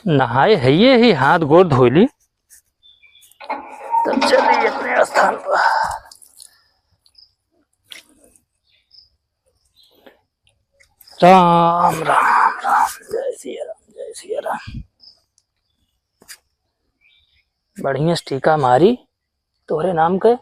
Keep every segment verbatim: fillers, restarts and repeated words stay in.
नहाए हइये ही, हाथ गोड़ धोइली, तब चली अपने स्थान पर। राम राम राम, जय सिया राम, जय सिया राम। बढ़िया से टीका मारी तोहरे नाम के।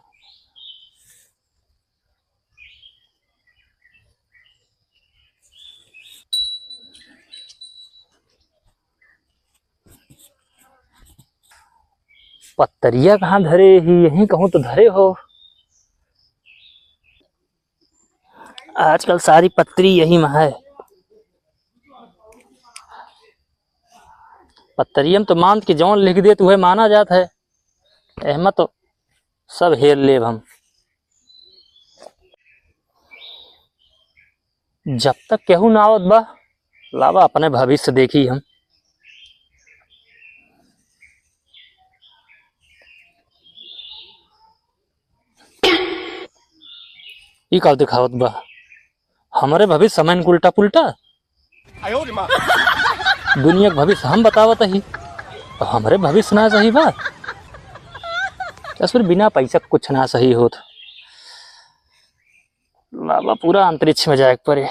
पत्तरिया कहाँ धरे ही, यहीं कहूँ तो धरे हो। आजकल सारी पत्री यही में है। पत्तरिया में तो मांद के जौन लिख देत उहे माना जात है, एहमा तो सब हेर लेब हम। जब तक केहू ना आवत बा, लावा अपने भविष्य देखी हम। ई का दिखावत बा? हमरे भविष्य समय के उल्टा पुल्टा। दुनिया के भविष्य हम बतावत ही, तो हमरे भविष्य ना सही बा। असुर बिना पैसा कुछ ना सही होत। लावा पूरा अंतरिक्ष में जाए के पड़े।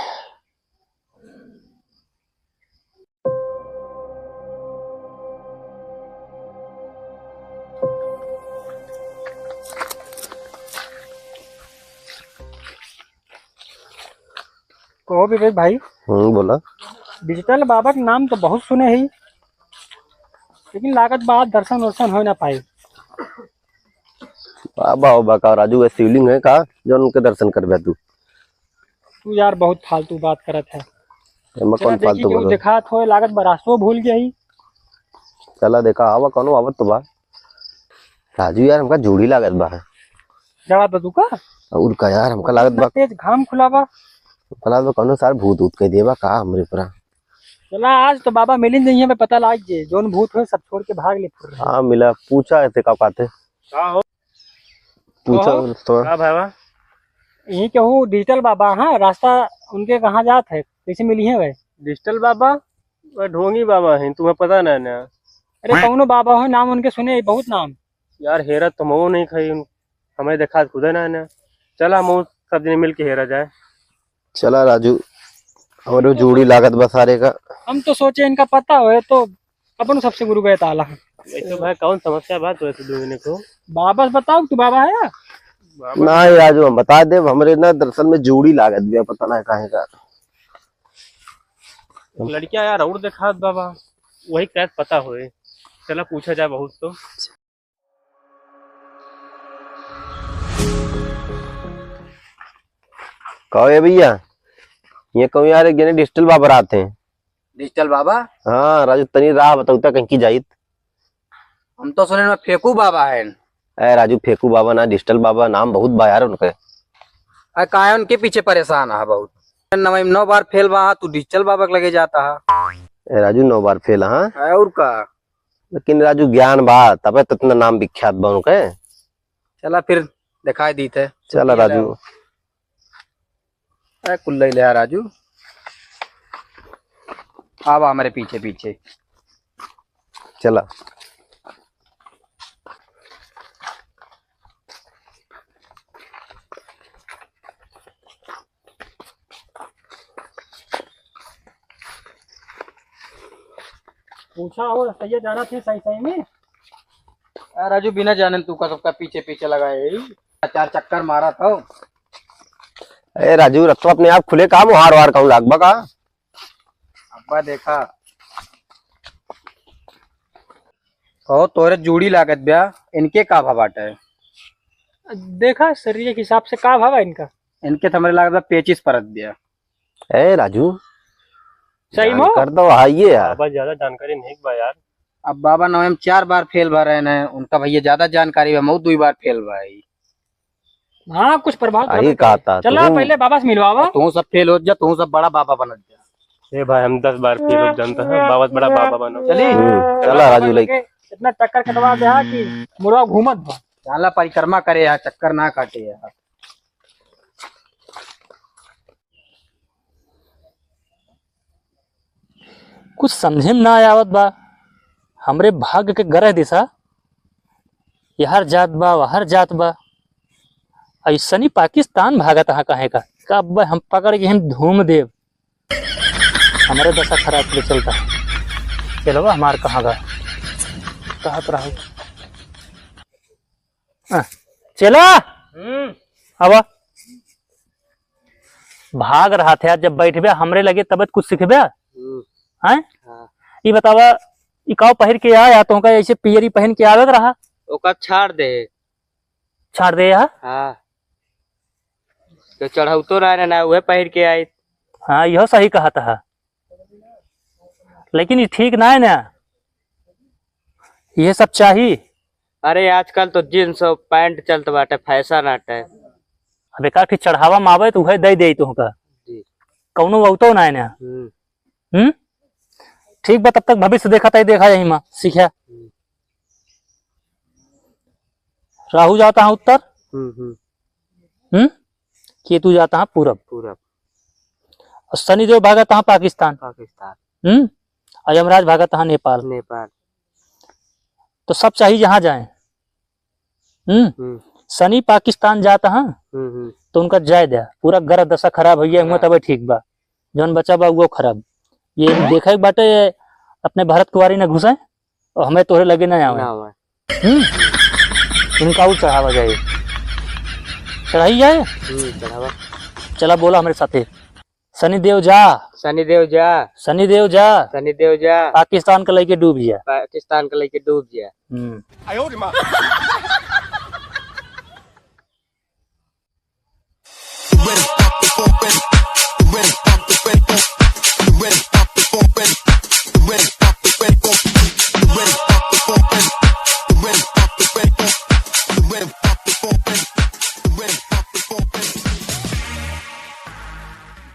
कहो विवेक भाई। हम्म, बोला। डिजिटल बाबा के नाम तो बहुत सुने ही, लेकिन लागत बा आज दर्शन वर्शन हो ना पाई। बाबा हो बा का राजू, वह शिवलिंग है का जौन उनके दर्शन करबे तू? तू यार बहुत फालतू बात करत है। एमा चला कौन देखी फालतू केहू बोलो? देखात होए, लागत बा रास्तो भूल गई। चला देखा, आवा कौनो आवत तो बा। राजू यार, हमका जूड़ी लागत बा। क्या बात बा तू का? और का यार, हमका लागत बा, तेज घाम खुला बा। हमका लागत बा कौनो सार भूत ऊत कह देबा का हमरे ऊपरा। चला आज तो बाबा मिलिन जइहे, पता लाग जे, जौन भूत होए सब छोड़ के भाग ले फुर्र। हाँ मिला, पूछा ऐसे का बात है। का हो? पूछा कहो। तो। का भावा? यही केहू डिजिटल बाबा, हाँ, रास्ता उनके कहाँ जात है, कैसे मिली है भाई? डिजिटल बाबा? वह ढोंगी बाबा हैं, तुम्हें पता ना ना। अरे कौनो बाबा हो, नाम उनके सुने, बहुत नाम। यार हेरा तो मऊ नहीं खाई, हमें देखा खुदा ना ना। चला मऊ सब जने मिल के हेरा जाए। चला राजू, हमरो जूड़ी लागत बा सारे का। हम तो सोचे इनका पता होए तो अपन सबसे गुरु गए ताला। वैसे भाई कौन समस्या बात होए तो दो जने को? बाबा से बताओ, तू बाबा है या? बाबा ना राजू, हम बता दे, हमरे ना दरअसल में जूड़ी लागत बा, पता ना काहे का। लड़किया यार और देखात बाबा, वही कैसे पता होए। चला पूछा जाए बहुत तो। कहो ये भैया, ये कहूँ यार, एक जने डिजिटल बाबा रहते हैं। डिजिटल बाबा? हाँ राजू, तनी राह बताऊ त कहीं की जाइत। हम तो सुने में फेकू बाबा है। ए राजू, फेकू बाबा ना, डिजिटल बाबा, नाम बहुत बा यार उनके। अरे काहे उनके पीछे परेशान है बहुत? नौ, नौ बार फेल बा, तू डिजिटल बाबा के लगे जाता है। ए राजू, नौ बार फेल, हाँ? अरे और का? लेकिन राजू ज्ञान बा, तबे तो इतना नाम विख्यात बा उनके। चला फिर दिखाई दीत है। चला राजू। ए, कुल ले ले आ राजू। आवा हमरे पीछे पीछे। चला। पूछा हो सही जाना थे सही सही में। आ, राजू, बिना जाने तू का सबका पीछे पीछे लगाए है। चार चक्कर मारा था। ए राजू, रस्तवा अपने आप खुले का, मुहार वार कहूँ लागबा का? अब्बा देखा। कहो तोरे जूड़ी लागत ब्या, इनके का भा बाटे? देखा शरीर के हिसाब से का भा बा इनका। इनके तो हमरे लागत बा पेचिस परत ब्या। ए राजू, सही मो? जानकार तो है ये यार। बाबा ज्यादा जानकारी नहीं बा यार। अब बाबा नवे में चार बार फेल भा रहे हैं, उनका भैया ज्यादा जानकारी बा, मऊ दुई बार फेल भा है। हाँ, कुछ प्रभाव तो अही रहबे करे। कहता, चला, तू पहले बाबा से मिलवावा। तू सब फेल हो जा, तू सब बड़ा बाबा बनत जा। ए भाई, हम दस बार फेल हो जानता है, बाबा से बड़ा बाबा बनो। चली। हम्म, चला राजू, लइक। इतना चक्कर कटवा दे हा कि मुड़वा घूमत बा। चला, परिक्रमा करे हा, चक्कर ना काटे हा। कुछ समझे में ना आवत बा। हमरे भाग के ग्रह दिशा यहर जात बा, वहर जात बा। अइसनी पाकिस्तान भागत हा कहे का, का अब हम पकड़ के हम धूम देब। हमरे दशा खराब के चलता। चेलवा हमार कहाँ गा? कहत रहू। आ, चेला! हम्म। आवा। भाग रहा थे, आज जब बैठबे हमरे लगे तब कुछ सीखबे? हम्म। हैं? हाँ। ई बतावा, ई काव पहिर के आया, तोहका ऐसे पियरी पहन के आवे के रहा? ओका छाड़ दे। छाड़ दे हा? हाँ। तो चढ़ौतो ना, ना, ना, उहे पहिर के आई। हाँ, इहो सही कहत हा। लेकिन ई ठीक ना है ना, ये सब चाही। अरे, आजकल तो जींस और पैंट चलत बाटे, फैशन आटे। अब एक आध चढ़ावा में आवे तो उहे दे दे तोहका। जी। कौनो वौतो ना है ना। हम्म। हम्म? ठीक बा, तब तक भविष्य देखा तई देखा यही मा सीख्या। हम्म। राहु जाता है उत्तर। हम्म, हम्म। हम्म? केतु जाता है पूरब। पूरब। और शनिदेव भागता है पाकिस्तान। पाकिस्तान। हम्म? और यमराज भागता है नेपाल। नेपाल। तो सब चाहिए जहाँ जाए। हम्म? हम्म। शनि पाकिस्तान जाता है, हम्म, हम्म। तो उनका जाए द्या, पूरा ग्रह दशा खराब हो गया, हुआ हाँ। तबे ठीक बा। जौन बचा बा, वो खराब। ये देखे के बाटे, अपने भारत कुंवारी न घुसे और हमें तोहरे लगे ना आवे। ना आवे। हम्म? इनका और चढ़ावा जाए, चढ़ाई जाए। हम्म, चढ़ावा। चला, बोला हमरे साथे, शनिदेव जा, शनिदेव जा, शनिदेव जा, शनिदेव जा। पाकिस्तान के लइके डूब जिया। पाकिस्तान के लइके डूब जिया। हम्म।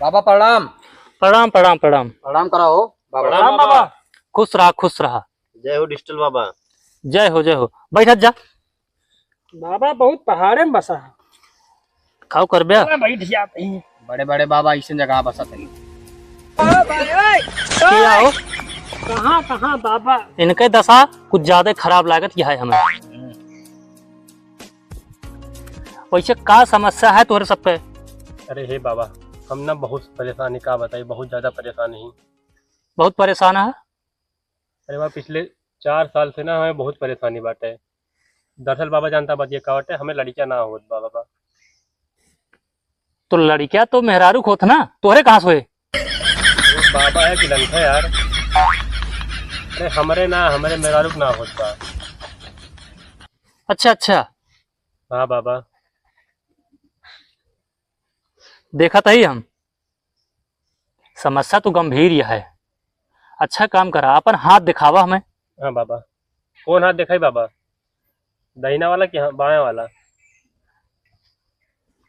बाबा प्रणाम। प्रणाम, प्रणाम, प्रणाम। प्रणाम कराओ बाबा। प्रणाम बाबा। खुश रहा, खुश रहा। जय हो डिजिटल बाबा। जय हो, जय हो। बैठत जा। बाबा बहुत पहाड़े में बसा है। खाओ कर बे। चला बैठ जाते हैं। बड़े बड़े बाबा ऐसे जगह बसा थे। ओ भाई, ओए, के आओ? कहाँ, कहाँ बाबा? इनके दशा कुछ ज्यादा खराब लागत यह है हमें। वैसे का समस्या है तोहरे सब पे? अरे हे बाबा, हम ना बहुत परेशानी का बताई, बहुत ज्यादा परेशानी। बहुत परेशान है? अरे बाबा, पिछले चार साल से ना हमें बहुत परेशानी बाटे। दरअसल बाबा जानता बात ये का बाटे, हमें लड़कियां ना होत बा बाबा। तो लड़कियां तो मेहरारू होत ना, तोहरे कहाँ से होए? अरे बाबा है कि लंठा यार। अरे हमरे ना, हमरे मेहरारू के ना होत बा। अच्छा, अच्छा। हाँ बाबा। देखा तही हम। समस्या तो गंभीर ही है। अच्छा काम करा, अपन हाथ दिखावा हमें। हाँ बाबा। कौन हाथ दिखाई बाबा? दाहिना वाला कि हाँ, बायां वाला?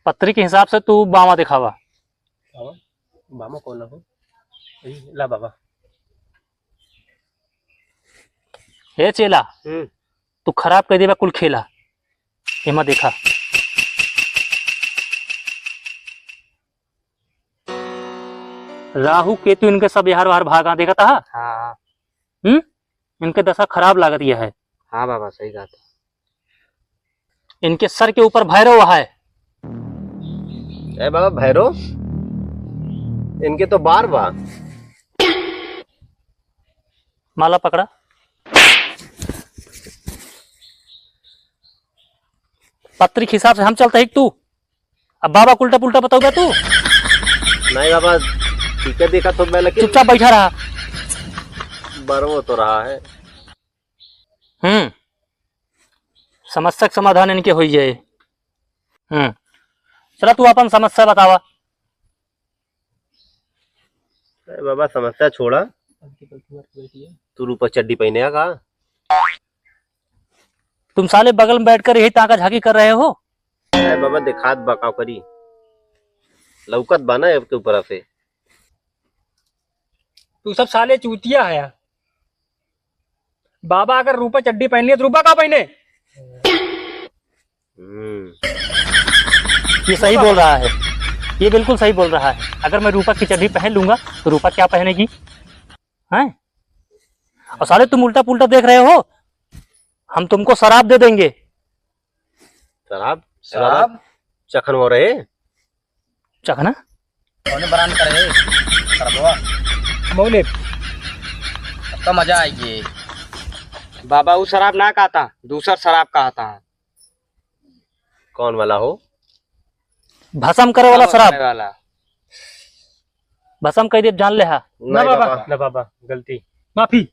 पत्री के हिसाब से तू बावां दिखावा। बावां? बावां कौन हो? यही ला बाबा। हे चेला, हम्म। तू खराब कर देबा कुल खेला। एमा देखा, राहु केतु इनके सब यार वार भागा, देखत हा? हाँ, हाँ। हम्म? इनके दशा खराब लागत यह है। हाँ बाबा, सही बात है। इनके सर के ऊपर भैरव है। ए बाबा, भैरव? इनके तो बार बा। माला पकड़ा। पत्रिक हिसाब से हम चलते ही तू, अब बाबा उल्टा पुल्टा बताओगे तू? नहीं बाबा, ठीक है, देखा तो मैं, लेकिन चुपचाप बैठा रहा। बरवो तो रहा है। हम्म, समस्या के समाधान इनके होई जाए। हम्म, चला तू अपन समस्या बतावा। अरे बाबा, समस्या छोड़ा। तू रूपा चड्डी पहने है का? तुम साले बगल में बैठकर यही ताका झाकी कर रहे हो। अरे बाबा, दिखात बा, का करी? लौकत बा ना, अब के ऊपर से। तू सब साले चूतिया है यार। बाबा अगर रूपा चड्डी पहन लिया तो रूपा का पहने? हम्म। ये सही बोल रहा है, ये बिल्कुल सही बोल रहा है। अगर मैं रूपा की चड्डी पहन लूंगा तो रूपा क्या पहनेगी? हैं? और साले, तुम उल्टा पुल्टा देख रहे हो, हम तुमको शराब दे देंगे। शराब? शराब? चखन हो रहे? चखना? कौन ब्रांड का रहे? शराबवा? मौलिब। अब तो मजा आइए। बाबा, वो शराब ना कहता, दूसर शराब कहता है। कौन वाला हो? भसम करे वाला भसम शराब। करे वाला। भसम कह दे, जान ले हा। ना नहीं बाबा। बाबा। ना बाबा, गलती। माफी।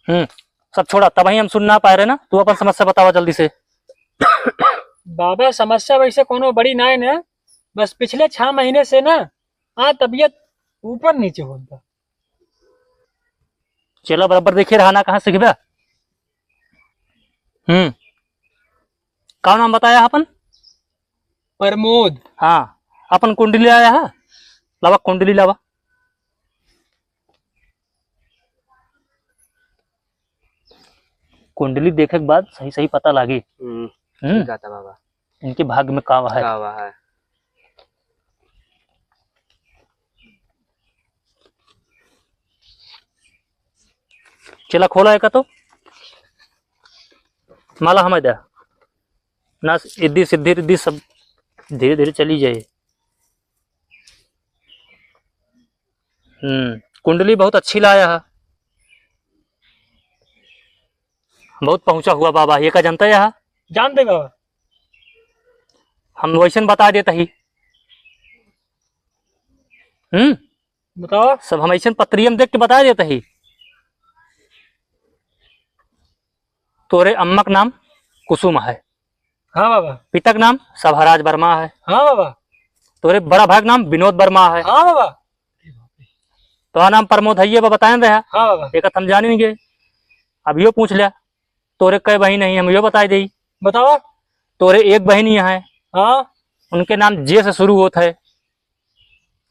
हम्म, सब छोड़ा, तबही हम सुन ना पाए रहे ना। तू अपन समस्या बतावा जल्दी से। बाबा, समस्या वैसे कोनो बड़ी नाय ना, बस पिछले छह महीने से ना, हाँ, तबीयत ऊपर नीचे होत बा। चेला, बराबर देखे रहा ना, कहाँ सीखबे? हम्म, का नाम बताया अपन? प्रमोद। हाँ, अपन कुंडली आया है, लावा कुंडली लावा। कुंडली देखे के बाद सही सही पता लागी। हम्म, हम्म। ठीक आता बाबा। इनके भाग्य में का है? का है? चेला, खोला है का तो? माला हमें दे। ना, इद्दी सिद्धि रिद्धि सब धीरे धीरे चली जाए। हम्म, कुंडली बहुत अच्छी लाया है। बहुत पहुंचा हुआ बाबा, ये का जानता है? जानते बाबा। हम वैसन बता देता ही। हम्म, बताओ। सब हम ऐसन पत्रियम देख के बता देता ही। तोरे अम्मा का नाम कुसुम है। हाँ बाबा। पिता का नाम सभाराज वर्मा है। हाँ बाबा। तोरे बड़ा भाई का नाम विनोद वर्मा है। हाँ बाबा। तोरा नाम प्रमोद है, ये बा बताए रहे। हाँ बाबा। एक हम जानी नहीं गए। अब यो पूछ लिया, तोरे कै बहिन है, हम यो बताई देई। बतावा। तोरे एक बहिन ही है। हाँ। उनके नाम जे से शुरू होत है।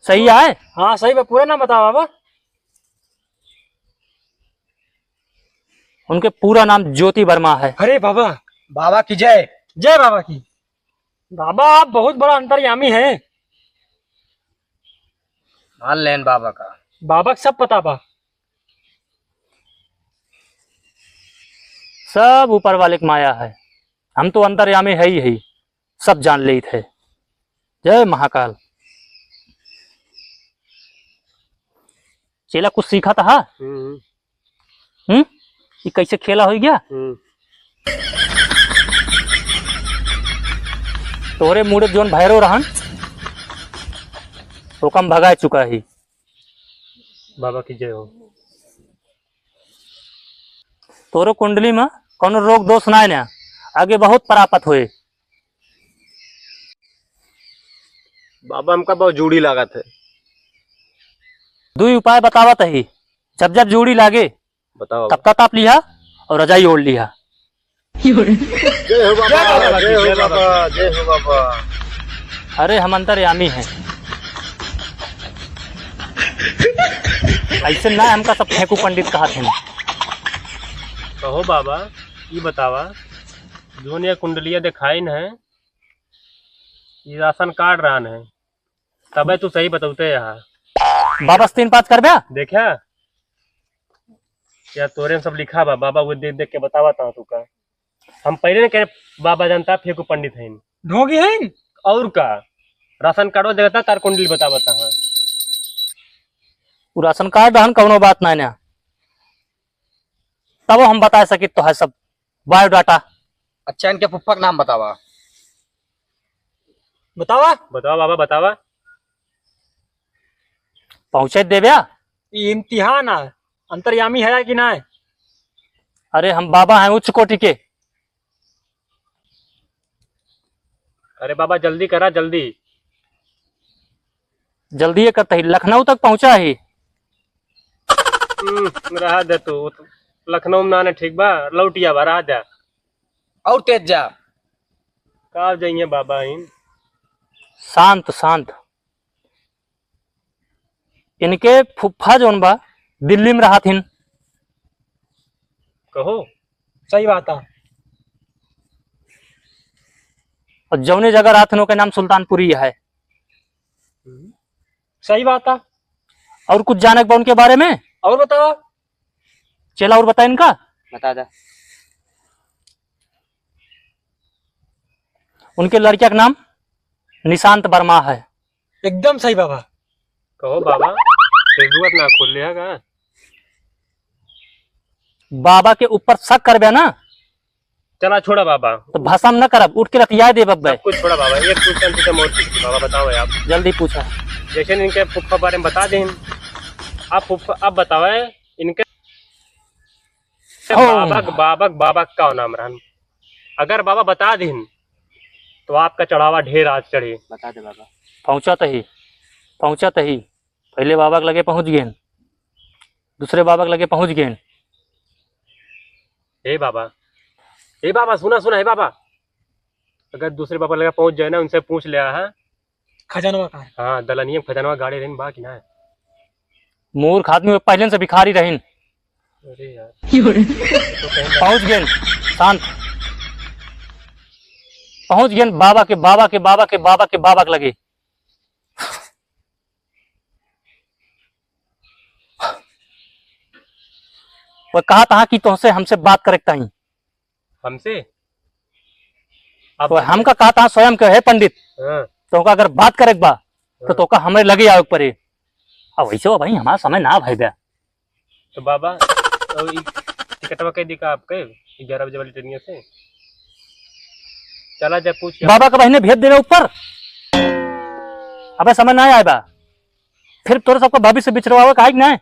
सही है? हाँ, सही बा, पूरा नाम बतावा बाबा। उनके पूरा नाम ज्योति वर्मा है। अरे बाबा। बाबा की जय। जय बाबा की। बाबा, आप बहुत बड़ा अंतर्यामी हैं। मान लेन बाबा का। बाबा का सब पता बा। सब ऊपर वाले की माया है, हम तो अंतर्यामी है ही, है ही, सब जान लेत है। जय महाकाल। चेला, कुछ सीखा था? हम्म। हम्म? ये कैसे खेला हो गया? हम्म। तोहरे मुड़े जोन भैरव रहन, ओका हम भगाए चुका ही। बाबा की जय हो। तोरो कुंडली में कौनो रोग दोष नाय ना, आगे बहुत प्राप्त होए। बाबा, हमका बहुत जूड़ी लागत है। दुई उपाय बतावत ही, जब जब जूड़ी लागे, बताओ। तब तब ताप लिहा और रजाई ओढ़ लिहा। जय हो बाबा, जय बाबा, जय हो बाबा, जय हो बाबा। अरे, हम अंतर्यामी हैं, ऐसे ना हमका सब फेंकू पंडित कहा थे। कहो बाबा, ई बतावा, जोन ये कुंडलिया दिखाइन है, ई राशन कार्ड रहन है, तबे तू सही बतौते यहाँ। बाबा से तीन पाँच करबे? देखा, या तोरे में सब लिखा बा, बाबा वो देख देख के बतावा था तू का। हम पहले ने कहे बाबा जानता फेंकू पंडित हैं। ढोंगी हैं? और का? राशन कार्डो देखता, तार कुंडली बतावता है। उ राशन कार्ड रहन कौनो बात ना ना, तब हम बता सकित तो है सब बायोडाटा। अच्छा, इनके फुफ्फा का नाम बतावा। बतावा? बतावा बाबा, बतावा। पहुँचे देव्या? ई इम्तिहान है, अंतर्यामी है कि नाय? अरे, हम बाबा हैं उच्च कोटि के। अरे बाबा, जल्दी करा, जल्दी। जल्दी ये करता ही, लखनऊ तक पहुँचा ही। हम्म, रहा दे तू, लखनऊ में ना आने ठीक बा, लौटिया बा, रहा दे। और तेज जा। का जाइए बाबा इन। शांत, शांत। इनके फुफ्फा जौन बा, दिल्ली में रहत हिन। कहो। सही बात है। और जौने जगह रहत हिन, ओके नाम सुल्तानपुरी है। हम्म। सही बात है। और कुछ जाने के बा उनके बारे में? और बतावा। चेला, और बता इनका। बता दा। उनके लड़किया का नाम निशांत वर्मा है। एकदम सही बाबा। कहो बाबा, Facebook ना खोल लिया का? बाबा के ऊपर शक करबे ना, चला छोड़ा बाबा। तो भसम न करब, उठ के रतिया देब अब्बे। सब कुछ छोड़ा बाबा, एक question तुझसे मौत पूछी बाबा, बताओ आप। जल्दी पूछा। जैसे इनके फुफ्फा बारे में बता दें, आप फुफ्फा, आप बतावे इनके हो। बाबा, बाबा, बाबा का नाम रहन? अगर बाबा बता दें तो आपका चढ़ावा ढेर आज चढ़े। बता दे बाबा। पहुँचत ही, पहुँचत ही पहले बाबा के लगे पहुँच गए, दूसरे बाबा के लगे पहुँच गए। हे बाबा, हे बाबा, सुना, सुना, हे बाबा, अगर दूसरे बाबा लगे पहुँच जाए ना, उनसे पूछ लिया है। खजानवा कहाँ है? हाँ, दलनिया में खजानवा गाड़े रहन बा कि ना? मूर्ख आदमी पहले से भिखारी रहन। अरे यार। पहुँच गए, शांत। पहुँच गए बाबा के, बाबा के, बाबा के, बाबा के, बाबा के लगे। वो कहा था कि तुमसे, हमसे बात करे के ताई। हमसे? आप तो हमका कहा था स्वयं के, "हे पंडित, हाँ। तोका अगर बात करे के बा, तो हाँ। तोका हमरे लगे आवे के पड़े।" अब वैसे हो भाई, हमारा समय ना भाई बे। तो बाबा, और ई टिकटवा कह दी का आपके ग्यारह बजे वाली ट्रेनिया से? चला जा पूछ। बाबा का बहिने भेज देवे ऊपर, अबे समय ना आए बा, फिर तोरे सबका भविष्य बिचरवावे का है कि नहीं?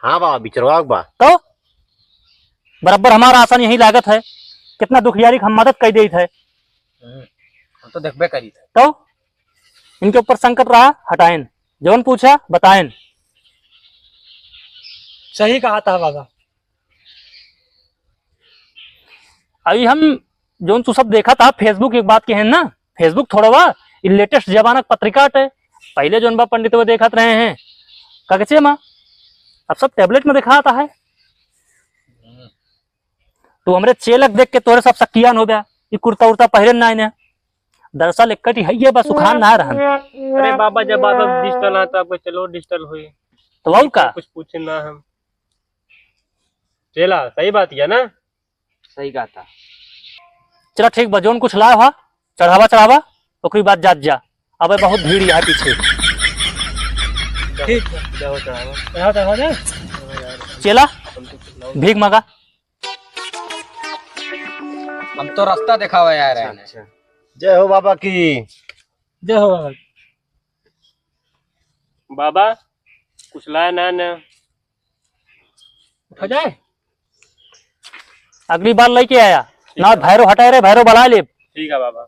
हाँ बाबा, बिचरवावे बा। तो बराबर हमारा आसन यही लागत है, कितना दुखियारी के हम मदद कर देत है। हम्म, हम तो देखबे करी थे। तो इनके ऊपर संकट रहा, हटाएन, जवन पूछा बताएन। सही कहा था बाबा। अभी हम जौन तू सब देखा था Facebook, एक बात कहेन ना, Facebook थोड़ा बा, ई latest जमाना के पत्रिका है। पहले जौन बा पंडित वो देखत रहे हैं कगचे मा, अब सब tablet में दिखाता है। तू हमरे चेलक देख के तोरे सब शक्कियान हो गया, ई कुर्ता उर्ता पहरे ना इन्हें। दरअसल एक कटी है ये बस उखान ना रहन। अरे बाबा, जब बाबा digital है तो आपको चलो digital हुई। तो और का? कुछ पूछे ना हम। चेला, सही बात किया ना? सही कहा था। चला ठीक बा, जौन कुछ लाए हा, चढ़ावा चढ़ावा, ओकरी बाद जात जा। अबे बहुत भीड़ यहाँ पीछे। ठीक बा। जाओ चढ़ावा। चढ़ावा, चढ़ावा जा। चेला, भीख मांगा। हम तो रास्ता दिखावा यार। अच्छा, अच्छा। जय हो बाबा की। जय हो बाबा। बाबा, कुछ लाए ना, ना। उठा जाए। अगली बार लेके आया ना, भैरो हटाए रे, भैरो बलाए ले। ठीक है बाबा।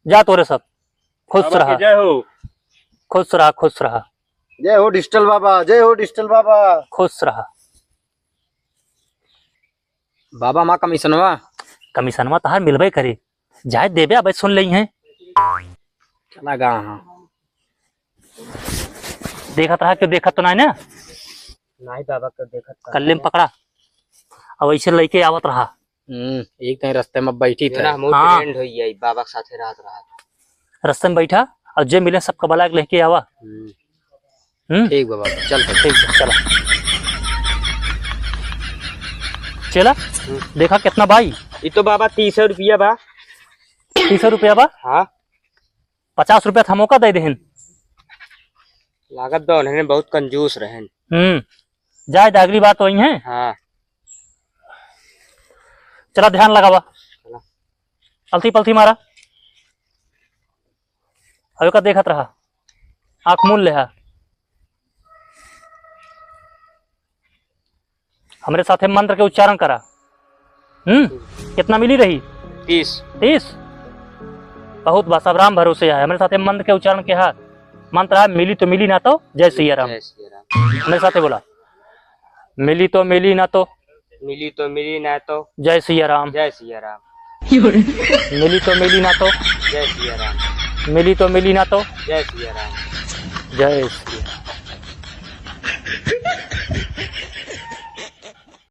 जा तोरे सब, खुश बाबा रहा। की जय हो। खुश रहा, खुश रहा। जय हो digital बाबा, जय हो digital बाबा। खुश रहा। बाबा, हमार कमीशनवा? कमीशनवा तहार मिलबे करे, जाए देबे, अबे सुन लेई हैं। चला गा, हाँ। देखत रहा, क्यों देखत तो नाहीं ना? नाहीं बाबा, क्यों देखत तो कल्ले में नाहीं। पकड़ा, अब ऐसे लेके आवत रहा। हम्म, एक दिन रास्ते में बैठी ये थे। ना, हम हाँ। Friend होई है, बाबा के साथे रहत रहा। रास्ते में बैठा और जे मिले सबका बला के लेके आवा। हम्म। हम्म? ठीक बा बाबा, चल फिर। ठीक बा, चला। चेला, हम्म। देखा कितना बाई? ई तो बाबा तीस रुपया बा। तीस रुपया बा? हाँ। पचास रुपया त हमोका दे देहन। लागत बा उन्हें बहुत कंजूस रहन। हम्म, जाए द, अगली बार तो वही है। हाँ। चला ध्यान लगावा। चला। अलती पलती मारा। अब का देखत रहा, आँख मून लेहा। हमरे साथे मंत्र के उच्चारण करा। हम्म, कितना मिली रही? तीस। तीस? बहुत बा, सब राम भरोसे है। हमरे साथे मंत्र के उच्चारण के हा। मंत्र है, मिली तो मिली, ना तो जय सिया राम। जय सिया राम। हमरे साथे बोला, मिली तो मिली, ना तो मिली तो मिली, ना तो जय सिया राम। जय सिया राम। मिली तो मिली, ना तो जय सिया राम। मिली तो मिली, ना तो जय सिया राम। जय सिया राम।